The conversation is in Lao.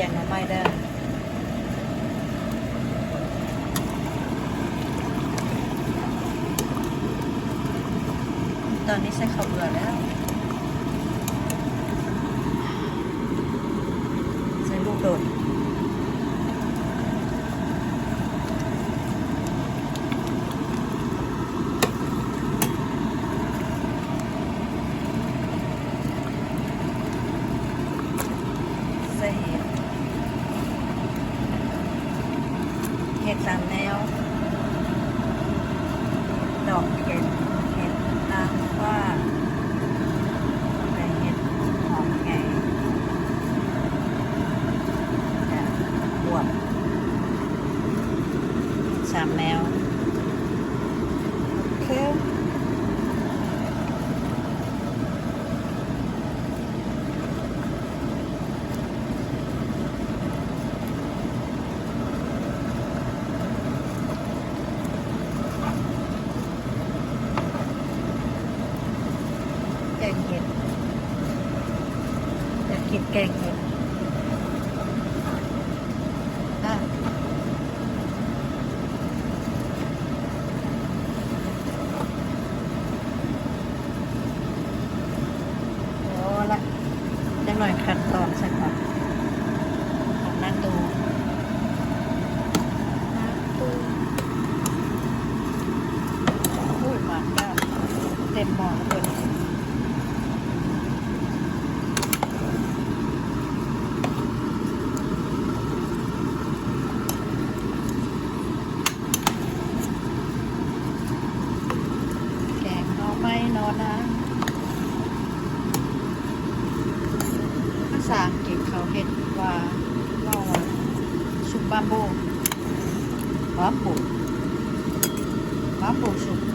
ແກງໜໍ່ໄມ້ເດີ້. ຕອນນີ້ໃສ່ເຂົ້າເບືອແລ້ວ ໃສ່ລູກໂດດ. ໃສ່ເຫັດ ເຫັດສາມແນວ ດອກເຫັດ ເຫັດນາງຟ້າ ແລ້ວກະເຫັດຫອມໃຫຍ່ ແລ້ວກະບວບ ສາມແນວ. ໂອເຄ. ແກງເຫັດ ຢາກກິນແກງເຫັດ ອາ. ພໍລະ ຈັກໜ້ອຍຄັດຕອນຊະກ່ອນ ຂອງນາຕູ ນາຕູ. ໂອ້ຍ ໝາກກ້າມເຕັມໝໍ້ເລີຍ. ແກງໜໍ່ໄມ້ໜໍ່ນາງ ພາສາອັງກິດເຂົາເອີ້ນວ່າ ເວົ້າວ່າ ຊຸບບາມບູ ບາມບູ ບາມບູຊຸບ.